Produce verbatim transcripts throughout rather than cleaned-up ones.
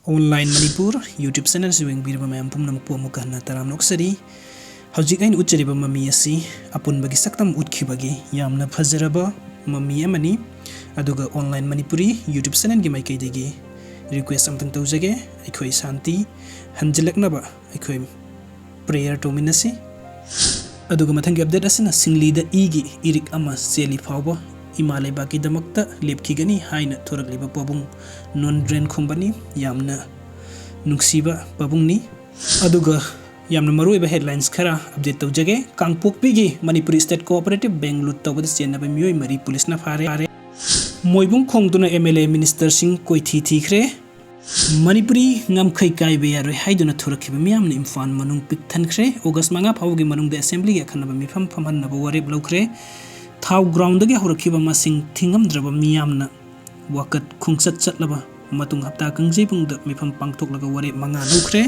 Online Manipur YouTube channel ꯑꯁꯤ ꯌꯦꯡꯕꯤꯔꯤꯕ ꯃꯌꯥꯝ ꯄꯨꯝꯅꯃꯛꯄꯨ ꯑꯃꯨꯛꯀ ꯍꯟꯅ ꯇꯔꯥꯝꯅ ꯑꯣꯛꯆꯔꯤ꯫ ꯍꯧꯖꯤꯛ ꯑꯩꯅ ꯎꯠꯆꯔꯤꯕ ꯃꯃꯤ ꯑꯁꯤ ꯑꯄꯨꯟꯕꯒꯤ ꯁꯛꯇꯝ ꯎꯠꯈꯤꯕꯒꯤ ꯌꯥꯝꯅ ꯐꯖꯔꯕ ꯃꯃꯤ ꯑꯃꯅꯤ꯫ ꯑꯗꯨꯒ Online Manipuri YouTube channelꯒꯤ ꯃꯥꯏꯀꯩꯗꯒꯤ request ꯑꯃꯇꯪ ꯇꯧꯖꯒꯦ, ꯑꯩꯈꯣꯏ ꯁꯥꯟꯇꯤ ꯍꯟꯖꯤꯜꯂꯛꯅꯕ ꯑꯩꯈꯣꯏ prayer ꯇꯧꯃꯤꯟꯅꯁꯤ꯫ ꯑꯗꯨꯒ ꯃꯊꯪꯒꯤ update ꯑꯁꯤꯅ ꯁꯤꯡꯂꯤꯗ ꯏꯒꯤ ꯏꯔꯤꯛ ꯑꯃ ꯆꯦꯜꯂꯤ ꯐꯥꯎꯕ ꯏꯃꯥ ꯂꯩꯕꯥꯛꯀꯤꯗꯃꯛꯇ ꯂꯦꯞꯈꯤꯒꯅꯤ ꯍꯥꯏꯅ ꯊꯣꯔꯛꯂꯤꯕ ꯄꯥꯕꯨꯡ ꯅꯣꯟꯗ꯭ꯔꯦꯟ ꯈꯣꯝꯕꯅꯤ꯫ ꯌꯥꯝꯅ ꯅꯨꯡꯁꯤꯕ ꯄꯥꯕꯨꯡꯅꯤ꯫ ꯑꯗꯨꯒ ꯌꯥꯝꯅ ꯃꯔꯨꯑꯣꯏꯕ headlines ꯈꯔ update ꯇꯧꯖꯒꯦ꯫ ꯀꯥꯡꯄꯣꯛꯄꯤꯒꯤ Manipuri State Cooperative Bank loot ꯇꯧꯕꯗ ꯆꯦꯟꯅꯕ ꯃꯤꯑꯣꯏ ꯃꯔꯤ ꯄꯨꯂꯤꯁꯅ ꯐꯥꯔꯦ꯫ ꯃꯣꯏꯕꯨꯡ ꯈꯣꯡꯗꯨꯅ MLA ministerꯁꯤꯡ ꯀꯣꯏꯊꯤ ꯊꯤꯈ꯭ꯔꯦ꯫ ꯃꯅꯤꯄꯨꯔꯤ ꯉꯝꯈꯩ ꯀꯥꯏꯕ ꯌꯥꯔꯣꯏ ꯍꯥꯏꯗꯨꯅ ꯊꯣꯔꯛꯈꯤꯕ ꯃꯤꯌꯥꯝꯅ ꯏꯝꯐꯥꯜ ꯃꯅꯨꯡ ꯄꯤꯛ ꯊꯟꯈ꯭ꯔꯦ꯫ August ꯃꯉꯥ ꯐꯥꯎꯕꯒꯤ ꯃꯅꯨꯡꯗ assemblyꯒꯤ ꯑꯈꯟꯅꯕ ꯃꯤꯐꯝ ꯐꯝꯍꯟꯅꯕ ꯋꯥꯔꯦꯞ ꯂꯧꯈ꯭ꯔꯦ꯫ ꯊꯥꯎ groundꯗꯒꯤ ꯍꯧꯔꯛꯈꯤꯕ ꯃꯁꯤꯡ ꯊꯤꯉꯝꯗ꯭ꯔꯕ ꯃꯤꯌꯥꯝꯅ ꯋꯥꯀꯠ ꯈꯣꯡꯆꯠ ꯆꯠꯂꯕ ꯃꯇꯨꯡ ꯍꯞꯇꯥ ꯀꯥꯡꯖꯩꯕꯨꯡꯗ ꯃꯤꯐꯝ ꯄꯥꯡꯊꯣꯛꯂꯒ ꯋꯥꯔꯦꯞ ꯃꯉꯥ ꯂꯧꯈ꯭ꯔꯦ꯫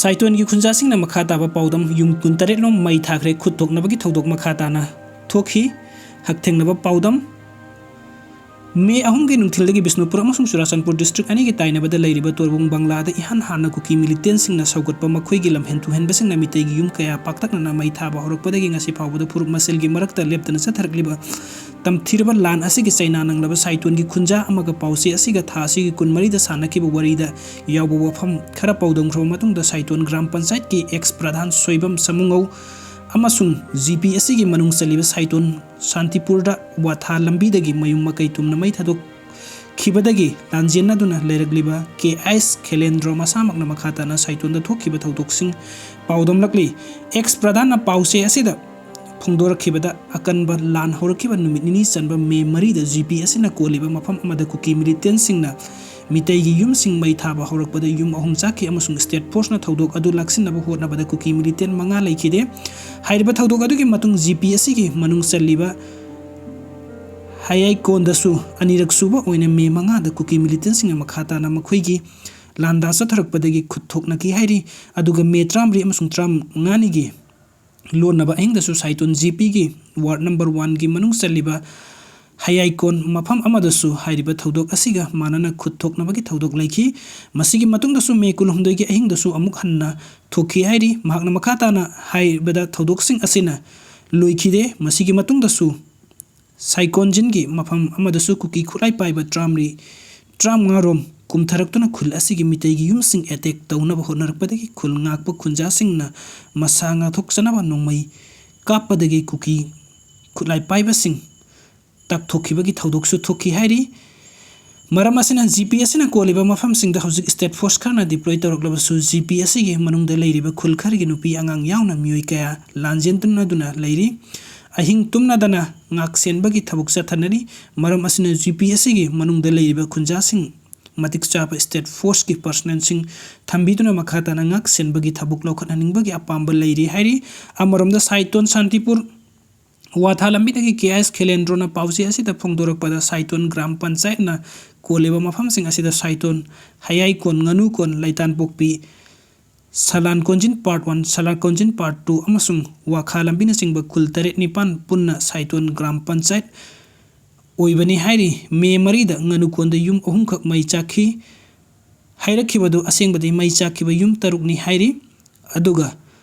ꯁꯥꯏꯇꯣꯟꯒꯤ ꯈꯨꯟꯖꯥꯁꯤꯡꯅ ꯃꯈꯥ ꯇꯥꯕ ꯄꯥꯎꯗꯝ ꯌꯨꯝ ꯀꯨꯟꯇꯔꯦꯠ ꯂꯣꯝ ꯃꯩ ꯊꯥꯈ꯭ꯔꯦ꯫ ꯈꯨꯠ ꯊꯣꯛꯅꯕꯒꯤ ꯊꯧꯗꯣꯛ ꯃꯈꯥ ꯇꯥꯅ ꯊꯣꯛꯈꯤ꯫ ꯍꯛꯊꯦꯡꯅꯕ ꯄꯥꯎꯗꯝ꯫ ꯃꯦ ꯑꯍꯨꯝꯒꯤ ꯅꯨꯡꯊꯤꯜꯗꯒꯤ ꯕꯤꯁꯅꯨꯄꯨꯔ ꯑꯃꯁꯨꯡ ꯆꯨꯔꯥꯆꯥꯟꯄꯨꯔ district ꯑꯅꯤꯒꯤ ꯇꯥꯏꯅꯕꯗ ꯂꯩꯔꯤꯕ ꯇꯣꯔꯕꯨꯡ ꯕꯪꯂꯥꯗ ꯏꯍꯥꯟ ꯍꯥꯟꯅ ꯀꯨꯀꯤ militantꯁꯤꯡꯅ ꯁꯧꯒꯠꯄ ꯃꯈꯣꯏꯒꯤ ꯂꯝꯍꯦꯟ ꯇꯨꯍꯦꯟꯕꯁꯤꯡꯅ ꯃꯤꯇꯩꯒꯤ ꯌꯨꯝ ꯀꯌꯥ ꯄꯥꯛꯇꯛꯅꯅ ꯃꯩ ꯊꯥꯕ ꯍꯧꯔꯛꯄꯗꯒꯤ ꯉꯁꯤ ꯐꯥꯎꯕꯗ ꯐꯨꯔꯨꯞ ꯃꯁꯦꯜꯒꯤ ꯃꯔꯛꯇ ꯂꯦꯞꯇꯅ ꯆꯠꯊꯔꯛꯂꯤꯕ ꯇꯝꯊꯤꯔꯕ ꯂꯥꯟ ꯑꯁꯤꯒꯤ ꯆꯩꯅꯥ ꯅꯪꯂꯕ ꯁꯥꯏꯇꯣꯟꯒꯤ ꯈꯨꯟꯖꯥ ꯑꯃꯒ ꯄꯥꯎꯆꯦ ꯑꯁꯤꯒ ꯊꯥ ꯑꯁꯤꯒꯤ ꯀꯨꯟꯃꯔꯤꯗ ꯁꯥꯟꯅꯈꯤꯕ ꯋꯥꯔꯤꯗ ꯌꯥꯎꯕ ꯋꯥꯐꯝ ꯈꯔ ꯄꯥꯎꯗꯝꯈ꯭ꯔꯕ ꯃꯇꯨꯡꯗ ꯁꯥꯏꯇꯣꯟ ꯒ꯭ꯔꯥꯝ ꯄꯟꯆꯥꯌꯠꯀꯤ ex ꯄ꯭ꯔꯙꯥꯟ ꯁꯣꯏꯕꯝ ꯁꯃꯨꯉꯧ ꯑꯃꯁꯨꯡ ꯖꯤ ꯄꯤ ꯑꯁꯤꯒꯤ ꯃꯅꯨꯡ ꯆꯜꯂꯤꯕ ꯁꯥꯏꯇꯣꯟ ꯁꯥꯟꯇꯤꯄꯨꯔꯗ ꯋꯥꯊꯥ ꯂꯝꯕꯤꯗꯒꯤ ꯃꯌꯨꯝ ꯃꯀꯩ ꯇꯨꯝꯅ ꯃꯩ ꯊꯥꯗꯣꯛꯈꯤꯕꯗꯒꯤ ꯂꯥꯟꯖꯦꯟꯅꯗꯨꯅ ꯂꯩꯔꯛꯂꯤꯕ ꯀꯦ ꯑꯩꯆ ꯈꯦꯂꯦꯟꯗ꯭ꯔꯣ ꯃꯁꯥꯃꯛꯅ ꯃꯈꯥ ꯇꯥꯅ ꯁꯥꯏꯇꯣꯟꯗ ꯊꯣꯛꯈꯤꯕ ꯊꯧꯗꯣꯛꯁꯤꯡ ꯄꯥꯎꯗꯝꯂꯛꯂꯤ꯫ Ex ꯄ꯭ꯔꯙꯥꯟꯅ ꯄꯥꯎꯆꯦ ꯑꯁꯤꯗ ꯐꯣꯡꯗꯣꯔꯛꯈꯤꯕꯗ, ꯑꯀꯟꯕ ꯂꯥꯟ ꯍꯧꯔꯛꯈꯤꯕ ꯅꯨꯃꯤꯠ ꯅꯤꯅꯤ ꯆꯟꯕ ꯃꯦ ꯃꯔꯤꯗ ꯖꯤ ꯄꯤ ꯑꯁꯤꯅ ꯀꯣꯜꯂꯤꯕ ꯃꯐꯝ ꯑꯃꯗ ꯀꯨꯀꯤ militantꯁꯤꯡꯅ ꯃꯤꯇꯩꯒꯤ ꯌꯨꯝꯁꯤꯡ ꯃꯩ ꯊꯥꯕ ꯍꯧꯔꯛꯄꯗ ꯌꯨꯝ ꯑꯍꯨꯝ ꯆꯥꯛꯈꯤ ꯑꯃꯁꯨꯡ state forceꯅ ꯊꯧꯗꯣꯛ ꯑꯗꯨ ꯂꯥꯛꯁꯤꯟꯅꯕ ꯍꯣꯠꯅꯕꯗ ꯀꯨꯀꯤ militant ꯃꯉꯥ ꯂꯩꯈꯤꯗꯦ꯫ ꯍꯥꯏꯔꯤꯕ ꯊꯧꯗꯣꯛ ꯑꯗꯨꯒꯤ ꯃꯇꯨꯡ ꯖꯤ ꯄꯤ ꯑꯁꯤꯒꯤ ꯃꯅꯨꯡ ꯆꯜꯂꯤꯕ ꯍꯌꯥꯏꯀꯣꯟꯗꯁꯨ ꯑꯅꯤꯔꯛ ꯁꯨꯕ ꯑꯣꯏꯅ ꯃꯦ ꯃꯉꯥꯗ ꯀꯨꯀꯤ militantꯁꯤꯡꯅ ꯃꯈꯥ ꯇꯥꯅ ꯃꯈꯣꯏꯒꯤ ꯂꯥꯟꯗꯥ ꯆꯠꯊꯔꯛꯄꯗꯒꯤ ꯈꯨꯠ ꯊꯣꯛꯅꯈꯤ ꯍꯥꯏꯔꯤ꯫ ꯑꯗꯨꯒ ꯃꯦ ꯇꯔꯥꯃꯔꯤ ꯑꯃꯁꯨꯡ ꯇꯔꯥꯃꯉꯥꯅꯤꯒꯤ ꯂꯣꯟꯅꯕ ꯑꯍꯤꯡꯗꯁꯨ ꯁꯥꯏꯇꯣꯟ ꯖꯤ ꯄꯤꯒꯤ ward number oneꯒꯤ ꯃꯅꯨꯡ ꯆꯜꯂꯤꯕ ꯍꯌꯥꯏꯀꯣꯟ ꯃꯐꯝ ꯑꯃꯗꯁꯨ ꯍꯥꯏꯔꯤꯕ ꯊꯧꯗꯣꯛ ꯑꯁꯤꯒ ꯃꯥꯟꯅꯅ ꯈꯨꯠ ꯊꯣꯛꯅꯕꯒꯤ ꯊꯧꯗꯣꯛ ꯂꯩꯈꯤ꯫ ꯃꯁꯤꯒꯤ ꯃꯇꯨꯡꯗꯁꯨ ꯃꯦ ꯀꯨꯟꯍꯨꯝꯗꯣꯏꯒꯤ ꯑꯍꯤꯡꯗꯁꯨ ꯑꯃꯨꯛ ꯍꯟꯅ ꯊꯣꯛꯈꯤ ꯍꯥꯏꯔꯤ꯫ ꯃꯍꯥꯛꯅ ꯃꯈꯥ ꯇꯥꯅ ꯍꯥꯏꯔꯤꯕꯗ ꯊꯧꯗꯣꯛꯁꯤꯡ ꯑꯁꯤꯅ ꯂꯣꯏꯈꯤꯗꯦ꯫ ꯃꯁꯤꯒꯤ ꯃꯇꯨꯡꯗꯁꯨ ꯁꯥꯏꯀꯣꯟꯖꯤꯟꯒꯤ ꯃꯐꯝ ꯑꯃꯗꯁꯨ ꯀꯨꯀꯤ ꯈꯨꯠꯂꯥꯏ ꯄꯥꯏꯕ ꯇꯔꯥꯃꯔꯤ, ꯇꯔꯥꯃꯉꯥ ꯔꯣꯝ ꯀꯨꯝꯊꯔꯛꯇꯨꯅ ꯈꯨꯜ ꯑꯁꯤꯒꯤ ꯃꯤꯇꯩꯒꯤ ꯌꯨꯝꯁꯤꯡ ꯑꯦꯇꯦꯛ ꯇꯧꯅꯕ ꯍꯣꯠꯅꯔꯛꯄꯗꯒꯤ ꯈꯨꯜ ꯉꯥꯛꯄ ꯈꯨꯟꯖꯥꯁꯤꯡꯅ ꯃꯁꯥ ꯉꯥꯛꯊꯣꯛꯆꯅꯕ ꯅꯣꯡꯃꯩ ꯀꯥꯞꯄꯗꯒꯤ ꯀꯨꯀꯤ ꯈꯨꯠꯂꯥꯏ ꯄꯥꯏꯕꯁꯤꯡ ꯇꯥꯛꯊꯣꯛꯈꯤꯕꯒꯤ ꯊꯧꯗꯣꯛꯁꯨ ꯊꯣꯛꯈꯤ ꯍꯥꯏꯔꯤ꯫ ꯃꯔꯝ ꯑꯁꯤꯅ ꯖꯤ ꯄꯤ ꯑꯁꯤꯅ ꯀꯣꯜꯂꯤꯕ ꯃꯐꯝꯁꯤꯡꯗ ꯍꯧꯖꯤꯛ state force ꯈꯔꯅ deploy ꯇꯧꯔꯛꯂꯕꯁꯨ, ꯖꯤ ꯄꯤ ꯑꯁꯤꯒꯤ ꯃꯅꯨꯡꯗ ꯂꯩꯔꯤꯕ ꯈꯨꯜ ꯈꯔꯒꯤ ꯅꯨꯄꯤ ꯑꯉꯥꯡ ꯌꯥꯎꯅ ꯃꯤꯑꯣꯏ ꯀꯌꯥ ꯂꯥꯟꯖꯦꯟꯅꯗꯨꯅ ꯂꯩꯔꯤ꯫ ꯑꯍꯤꯡ ꯇꯨꯝꯅꯗꯅ ꯉꯥꯛ ꯁꯦꯟꯕꯒꯤ ꯊꯕꯛ ꯆꯠꯊꯅꯔꯤ꯫ ꯃꯔꯝ ꯑꯁꯤꯅ ꯖꯤ ꯄꯤ ꯑꯁꯤꯒꯤ ꯃꯅꯨꯡꯗ ꯂꯩꯔꯤꯕ ꯈꯨꯟꯖꯥꯁꯤꯡ ꯃꯇꯤꯛ ꯆꯥꯕ state forceꯀꯤ personnelꯁꯤꯡ ꯊꯝꯕꯤꯗꯨꯅ ꯃꯈꯥ ꯇꯥꯅ ꯉꯥꯛ ꯁꯦꯟꯕꯒꯤ ꯊꯕꯛ ꯂꯧꯈꯠꯍꯟꯅꯤꯡꯕꯒꯤ ꯑꯄꯥꯝꯕ ꯂꯩꯔꯤ ꯍꯥꯏꯔꯤ꯫ ꯑꯃꯔꯣꯝꯗ ꯁꯥꯏꯇꯣꯟ ꯁꯥꯟꯇꯤꯄꯨꯔ ꯋꯥꯊꯥ ꯂꯝꯕꯤꯗꯒꯤ ꯀꯦ ꯑꯥꯏ ꯑꯦꯁ ꯈꯦꯂꯦꯟꯗ꯭ꯔꯣꯅ ꯄꯥꯎꯆꯦ ꯑꯁꯤꯗ ꯐꯣꯡꯗꯣꯔꯛꯄꯗ, ꯁꯥꯏꯇꯣꯟ ꯒ꯭ꯔꯥꯝ ꯄꯟꯆꯥꯌꯠꯅ ꯀꯣꯜꯂꯤꯕ ꯃꯐꯝꯁꯤꯡ ꯑꯁꯤꯗ ꯁꯥꯏꯇꯣꯟ, ꯍꯌꯥꯏꯀꯣꯟ, ꯉꯥꯅꯨꯀꯣꯟ, ꯂꯩꯇꯥꯟꯄꯣꯛꯄꯤ, ꯁꯂꯥꯟ ꯀꯣꯟꯖꯤꯟ part one, ꯁꯂꯥꯟ ꯀꯣꯟꯖꯤꯟ part two ꯑꯃꯁꯨꯡ ꯋꯥꯈꯥ ꯂꯝꯕꯤꯅꯆꯤꯡꯕ ꯈꯨꯜ ꯇꯔꯦꯠ ꯅꯤꯄꯥꯟ ꯄꯨꯟꯅ ꯁꯥꯏꯇꯣꯟ ꯒ꯭ꯔꯥꯝ ꯄꯟꯆꯥꯌꯠ ꯑꯣꯏꯕꯅꯤ ꯍꯥꯏꯔꯤ꯫ ꯃꯦ ꯃꯔꯤꯗ ꯉꯥꯅꯨꯀꯣꯟꯗ ꯌꯨꯝ ꯑꯍꯨꯝꯈꯛ ꯃꯩ ꯆꯥꯛꯈꯤ꯫ ꯍꯥꯏꯔꯛꯈꯤꯕꯗꯨ ꯑꯁꯦꯡꯕꯗꯤ ꯃꯩ ꯆꯥꯛꯈꯤꯕ ꯌꯨꯝ ꯇꯔꯨꯛꯅꯤ ꯍꯥꯏꯔꯤ꯫ ꯑꯗꯨꯒ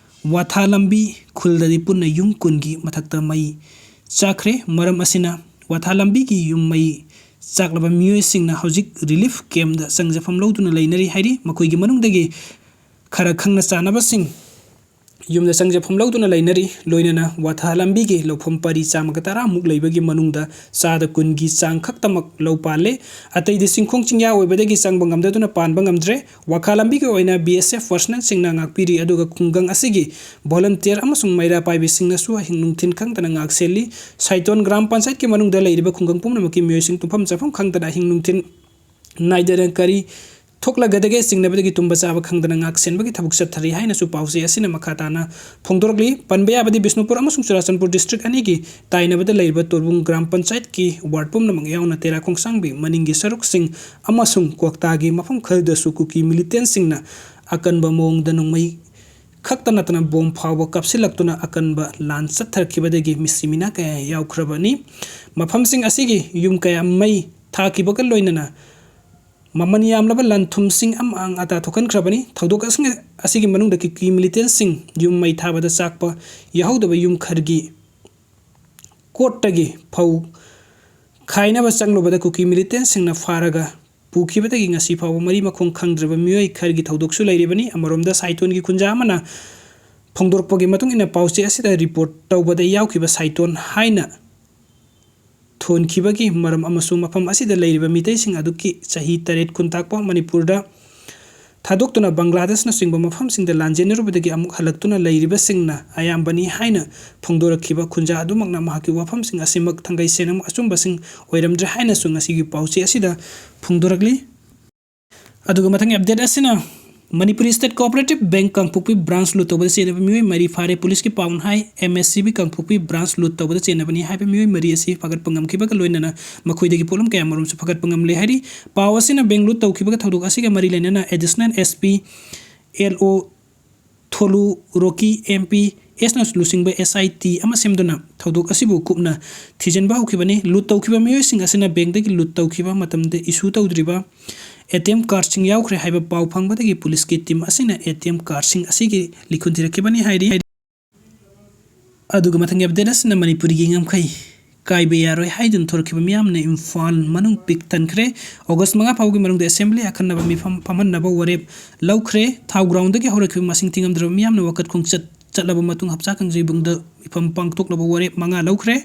ꯋꯥꯊꯥ ꯂꯝꯕꯤ ꯈꯨꯜꯗꯗꯤ ꯄꯨꯟꯅ ꯌꯨꯝ ꯀꯨꯟꯒꯤ ꯃꯊꯛꯇ ꯃꯩ ꯆꯥꯛꯈ꯭ꯔꯦ꯫ ꯃꯔꯝ ꯑꯁꯤꯅ ꯋꯥꯊꯥ ꯂꯝꯕꯤꯒꯤ ꯌꯨꯝ ꯃꯩ ꯆꯥꯛꯂꯕ ꯃꯤꯑꯣꯏꯁꯤꯡꯅ ꯍꯧꯖꯤꯛ relief campꯇ ꯆꯪꯖꯐꯝ ꯂꯧꯗꯨꯅ ꯂꯩꯅꯔꯤ ꯍꯥꯏꯔꯤ꯫ ꯃꯈꯣꯏꯒꯤ ꯃꯅꯨꯡꯗꯒꯤ ꯈꯔ ꯈꯪꯅ ꯆꯥꯟꯅꯕꯁꯤꯡ ꯌꯨꯝꯗ ꯆꯪꯖꯐꯝ ꯂꯧꯗꯨꯅ ꯂꯩꯅꯔꯤ꯫ ꯂꯣꯏꯅꯅ ꯋꯥꯊꯥ ꯂꯝꯕꯤꯒꯤ ꯂꯧꯐꯝ ꯄꯔꯤ ꯆꯥꯝꯃꯒ ꯇꯔꯥꯃꯨꯛ ꯂꯩꯕꯒꯤ ꯃꯅꯨꯡꯗ ꯆꯥꯗ ꯀꯨꯟꯒꯤ ꯆꯥꯡ ꯈꯛꯇꯃꯛ ꯂꯧ ꯄꯥꯜꯂꯦ꯫ ꯑꯇꯩꯗꯤ ꯆꯤꯡꯈꯣꯡ ꯆꯤꯡꯌꯥ ꯑꯣꯏꯕꯗꯒꯤ ꯆꯪꯕ ꯉꯝꯗꯗꯨꯅ ꯄꯥꯟꯕ ꯉꯝꯗ꯭ꯔꯦ꯫ ꯋꯥꯈꯥ ꯂꯝꯕꯤꯒꯤ ꯑꯣꯏꯅ ꯕꯤ ꯑꯦꯁ ꯑꯦꯐ personnelꯁꯤꯡꯅ ꯉꯥꯛꯄꯤꯔꯤ, ꯑꯗꯨꯒ ꯈꯨꯡꯒꯪ ꯑꯁꯤꯒꯤ volunteer ꯑꯃꯁꯨꯡ ꯃꯩꯔꯥ ꯄꯥꯏꯕꯤꯁꯤꯡꯅꯁꯨ ꯑꯍꯤꯡ ꯅꯨꯡꯊꯤꯜ ꯈꯪꯗꯅ ꯉꯥꯛ ꯁꯦꯜꯂꯤ꯫ ꯁꯥꯏꯇꯣꯟ ꯒ꯭ꯔꯥꯝ ꯄꯟꯆꯥꯌꯠꯀꯤ ꯃꯅꯨꯡꯗ ꯂꯩꯔꯤꯕ ꯈꯨꯡꯒꯪ ꯄꯨꯝꯅꯃꯛꯀꯤ ꯃꯤꯑꯣꯏꯁꯤꯡ ꯇꯨꯝꯐꯝ ꯆꯥꯐꯝ ꯈꯪꯗꯅ ꯑꯍꯤꯡ ꯅꯨꯡꯊꯤꯜ ꯅꯥꯏꯗꯅ ꯀꯔꯤ ꯊꯣꯛꯂꯒꯗꯒꯦ ꯆꯤꯡꯅꯕꯗꯒꯤ ꯇꯨꯝꯕ ꯆꯥꯕ ꯈꯪꯗꯅ ꯉꯥꯛ ꯁꯦꯟꯕꯒꯤ ꯊꯕꯛ ꯆꯠꯊꯔꯤ ꯍꯥꯏꯅꯁꯨ ꯄꯥꯎꯆꯦ ꯑꯁꯤꯅ ꯃꯈꯥ ꯇꯥꯅ ꯐꯣꯡꯗꯣꯔꯛꯂꯤ꯫ ꯄꯟꯕ ꯌꯥꯕꯗꯤ ꯕꯤꯁꯅꯨꯄꯨꯔ ꯑꯃꯁꯨꯡ ꯆꯨꯔꯥꯆꯥꯟꯄꯨꯔ district ꯑꯅꯤꯒꯤ ꯇꯥꯏꯅꯕꯗ ꯂꯩꯔꯤꯕ ꯇꯣꯔꯕꯨꯡ ꯒ꯭ꯔꯥꯝ ꯄꯟꯆꯥꯌꯠꯀꯤ ward ꯄꯨꯝꯅꯃꯛ ꯌꯥꯎꯅ ꯇꯦꯔꯥ ꯈꯣꯡꯁꯥꯡꯕꯤ ꯃꯅꯤꯡꯒꯤ ꯁꯔꯨꯛꯁꯤꯡ ꯑꯃꯁꯨꯡ ꯀ꯭ꯋꯥꯛꯇꯥꯒꯤ ꯃꯐꯝ ꯈꯔꯗꯁꯨ ꯀꯨꯀꯤ militantꯁꯤꯡꯅ ꯑꯀꯟꯕ ꯃꯑꯣꯡꯗ ꯅꯣꯡꯃꯩ ꯈꯛꯇ ꯅꯠꯇꯅ ꯕꯣꯝ ꯐꯥꯎꯕ ꯀꯥꯞꯁꯤꯜꯂꯛꯇꯨꯅ ꯑꯀꯟꯕ ꯂꯥꯟ ꯆꯠꯊꯔꯛꯈꯤꯕꯗꯒꯤ ꯃꯤꯁꯤ ꯃꯤꯅꯥ ꯀꯌꯥ ꯌꯥꯎꯈ꯭ꯔꯕꯅꯤ꯫ ꯃꯐꯝꯁꯤꯡ ꯑꯁꯤꯒꯤ ꯌꯨꯝ ꯀꯌꯥ ꯃꯩ ꯊꯥꯈꯤꯕꯒ ꯂꯣꯏꯅꯅ ꯃꯃꯜ ꯌꯥꯝꯂꯕ ꯂꯟ ꯊꯨꯝꯁꯤꯡ ꯑꯃꯥꯡ ꯑꯇꯥ ꯊꯣꯛꯍꯟꯈ꯭ꯔꯕꯅꯤ꯫ ꯊꯧꯗꯣꯛ ꯑꯁꯤꯒꯤ ꯃꯅꯨꯡꯗ ꯀꯨꯀꯤ ꯃꯤꯂꯤꯇꯦꯟꯁꯤꯡ ꯌꯨꯝ ꯃꯩ ꯊꯥꯕꯗ ꯆꯥꯛꯄ ꯌꯥꯍꯧꯗꯕ ꯌꯨꯝ ꯈꯔꯒꯤ ꯀꯣꯔꯠꯇꯒꯤ ꯐꯧ ꯈꯥꯏꯅꯕ ꯆꯪꯂꯨꯕꯗ ꯀꯨꯀꯤ ꯃꯤꯂꯤꯇꯦꯟꯁꯤꯡꯅ ꯐꯥꯔꯒ ꯄꯨꯈꯤꯕꯗꯒꯤ ꯉꯁꯤ ꯐꯥꯎꯕ ꯃꯔꯤ ꯃꯈꯣꯡ ꯈꯪꯗ꯭ꯔꯕ ꯃꯤꯑꯣꯏ ꯈꯔꯒꯤ ꯊꯧꯗꯣꯛꯁꯨ ꯂꯩꯔꯤꯕꯅꯤ꯫ ꯑꯃꯔꯣꯝꯗ ꯁꯥꯏꯇꯣꯟꯒꯤ ꯈꯨꯟꯖꯥ ꯑꯃꯅ ꯐꯣꯡꯗꯣꯔꯛꯄꯒꯤ ꯃꯇꯨꯡ ꯏꯟꯅ ꯄꯥꯎꯆꯦ ꯑꯁꯤꯗ ꯔꯤꯄꯣꯔꯠ ꯇꯧꯕꯗ ꯌꯥꯎꯈꯤꯕ ꯁꯥꯏꯇꯣꯟ ꯍꯥꯏꯅ ꯊꯣꯟꯈꯤꯕꯒꯤ ꯃꯔꯝ ꯑꯃꯁꯨꯡ ꯃꯐꯝ ꯑꯁꯤꯗ ꯂꯩꯔꯤꯕ ꯃꯤꯇꯩꯁꯤꯡ ꯑꯗꯨꯒꯤ ꯆꯍꯤ ꯇꯔꯦꯠ ꯀꯨꯟ ꯇꯥꯛꯄ ꯃꯅꯤꯄꯨꯔꯗ ꯊꯥꯗꯣꯛꯇꯨꯅ ꯕꯪꯒ꯭ꯂꯥꯗꯦꯁꯅꯆꯤꯡꯕ ꯃꯐꯝꯁꯤꯡꯗ ꯂꯥꯟꯖꯦꯟꯅꯔꯨꯕꯗꯒꯤ ꯑꯃꯨꯛ ꯍꯜꯂꯛꯇꯨꯅ ꯂꯩꯔꯤꯕꯁꯤꯡꯅ ꯑꯌꯥꯝꯕꯅꯤ ꯍꯥꯏꯅ ꯐꯣꯡꯗꯣꯔꯛꯈꯤꯕ ꯈꯨꯟꯖꯥ ꯑꯗꯨꯃꯛꯅ ꯃꯍꯥꯛꯀꯤ ꯋꯥꯐꯝꯁꯤꯡ ꯑꯁꯤꯃꯛ ꯊꯥꯡꯒꯩ ꯁꯦꯡꯅ ꯑꯆꯨꯝꯕꯁꯤꯡ ꯑꯣꯏꯔꯝꯗ꯭ꯔꯦ ꯍꯥꯏꯅꯁꯨ ꯉꯁꯤꯒꯤ ꯄꯥꯎꯆꯦ ꯑꯁꯤꯗ ꯐꯣꯡꯗꯣꯔꯛꯂꯤ꯫ ꯑꯗꯨꯒ ꯃꯊꯪꯒꯤ ꯑꯞꯗꯦꯠ ꯑꯁꯤꯅ ꯃꯅꯤꯄꯨꯔꯤ ꯁ꯭ꯇꯦꯠ ꯀꯣꯑꯣꯄꯔꯦꯇꯤꯚ ꯕꯦꯡꯛ ꯀꯥꯡꯄꯣꯛꯄꯤ ꯕ꯭ꯔꯥꯟꯆ ꯂꯨꯠ ꯇꯧꯕꯗ ꯆꯦꯟꯅꯕ ꯃꯤꯑꯣꯏ ꯃꯔꯤ ꯐꯥꯔꯦ꯫ ꯄꯨꯂꯤꯁꯀꯤ ꯄꯥꯎꯅ ꯍꯥꯏ, ꯑꯦꯝ ꯑꯦꯁ ꯁꯤ ꯕꯤ ꯀꯥꯡꯄꯣꯛꯄꯤ ꯕ꯭ꯔꯥꯟꯆ ꯂꯨꯠ ꯇꯧꯕꯗ ꯆꯦꯟꯅꯕꯅꯤ ꯍꯥꯏꯕ ꯃꯤꯑꯣꯏ ꯃꯔꯤ ꯑꯁꯤ ꯐꯥꯒꯠꯄ ꯉꯝꯈꯤꯕꯒ ꯂꯣꯏꯅꯅ ꯃꯈꯣꯏꯗꯒꯤ ꯄꯣꯠꯂꯝ ꯀꯌꯥ ꯃꯔꯨꯝꯁꯨ ꯐꯥꯒꯠꯄ ꯉꯝꯂꯦ ꯍꯥꯏꯔꯤ꯫ ꯄꯥꯎ ꯑꯁꯤꯅ ꯕꯦꯡꯛ ꯂꯨꯠ ꯇꯧꯈꯤꯕꯒ ꯊꯧꯗꯣꯛ ꯑꯁꯤꯒ ꯃꯔꯤ ꯂꯩꯅꯅ ꯑꯦꯗꯤꯁꯅꯦꯜ ꯑꯦꯁ ꯄꯤ ꯑꯦꯜ ꯑꯣ ꯊꯣꯂꯨ ꯔꯣꯀꯤ ꯑꯦꯝ ꯄꯤ ꯑꯦꯁꯅ ꯂꯨꯆꯤꯡꯕ ꯑꯦꯁ ꯑꯥꯏ ꯇꯤ ꯑꯃ ꯁꯦꯝꯗꯨꯅ ꯊꯧꯗꯣꯛ ꯑꯁꯤꯕꯨ ꯀꯨꯞꯅ ꯊꯤꯖꯤꯟꯕ ꯍꯧꯈꯤꯕꯅꯤ꯫ ꯂꯨꯠ ꯇꯧꯈꯤꯕ ꯃꯤꯑꯣꯏꯁꯤꯡ ꯑꯁꯤꯅ ꯕꯦꯡꯛꯇꯒꯤ ꯂꯨꯠ ꯇꯧꯈꯤꯕ ꯃꯇꯝꯗ ꯏꯁꯨ ꯇꯧꯗ꯭ꯔꯤꯕ ꯑꯦ ꯇꯤ ꯑꯦꯝ ꯀꯥꯔꯗꯁꯤꯡ ꯌꯥꯎꯈ꯭ꯔꯦ ꯍꯥꯏꯕ ꯄꯥꯎ ꯐꯪꯕꯗꯒꯤ ꯄꯨꯂꯤꯁꯀꯤ ꯇꯤꯝ ꯑꯁꯤꯅ ꯑꯦ ꯇꯤ ꯑꯦꯝ ꯀꯥꯔꯗꯁꯤꯡ ꯑꯁꯤꯒꯤ ꯂꯤꯈꯨꯟ ꯊꯤꯔꯛꯈꯤꯕꯅꯤ ꯍꯥꯏꯔꯤ꯫ ꯑꯗꯨꯒ ꯃꯊꯪꯒꯤ ꯑꯞꯗꯦꯠ ꯑꯁꯤꯅ ꯃꯅꯤꯄꯨꯔꯤꯒꯤ ꯉꯝꯈꯩ ꯀꯥꯏꯕ ꯌꯥꯔꯣꯏ ꯍꯥꯏꯗꯨꯅ ꯊꯣꯔꯛꯈꯤꯕ ꯃꯤꯌꯥꯝꯅ ꯏꯝꯐꯥꯜ ꯃꯅꯨꯡ ꯄꯤꯛ ꯊꯟꯈ꯭ꯔꯦ꯫ ꯑꯣꯒꯁ ꯃꯉꯥ ꯐꯥꯎꯒꯤ ꯃꯅꯨꯡꯗ ꯑꯦꯁꯦꯝꯕ꯭ꯂꯤ ꯑꯈꯟꯅꯕ ꯃꯤꯐꯝ ꯐꯝꯍꯟꯅꯕ ꯋꯥꯔꯦꯞ ꯂꯧꯈ꯭ꯔꯦ꯫ ꯊꯥꯎ ꯒ꯭ꯔꯥꯎꯟꯗꯒꯤ ꯍꯧꯔꯛꯈꯤꯕ ꯃꯁꯤꯡ ꯊꯤꯉꯝꯗ꯭ꯔꯕ ꯃꯤꯌꯥꯝꯅ ꯋꯥꯀꯠ ꯈꯣꯡꯆꯠ ꯆꯠꯂꯕ ꯃꯇꯨꯡ ꯍꯞꯆꯥ ꯀꯥꯡꯖꯩꯕꯨꯡꯗ ꯃꯤꯐꯝ ꯄꯥꯡꯊꯣꯛꯅꯕ ꯋꯥꯔꯦꯞ ꯃꯉꯥ ꯂꯧꯈ꯭ꯔꯦ꯫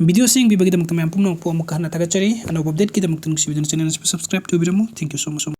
ꯚꯤꯗꯤꯑꯣꯁꯤ ꯌꯦꯡꯕꯤꯕꯒꯤꯗꯃꯛꯇ ꯃꯌꯥꯝ ꯄꯨꯝꯅꯃꯛꯄꯨ ꯑꯃꯨꯛꯀ ꯍꯟꯅ ꯊꯥꯒꯠꯆꯔꯤ꯫ ꯑꯅꯧꯕ ꯑꯞꯗꯦꯠꯀꯤꯗꯃꯛꯇ ꯅꯨꯡꯁꯤꯕꯤꯗꯨꯅ ꯆꯦꯅꯦꯜ ꯑꯁꯤꯕꯨ subscribe ꯇꯧꯕꯤꯔꯝꯃꯨ꯫ Thank you so much꯫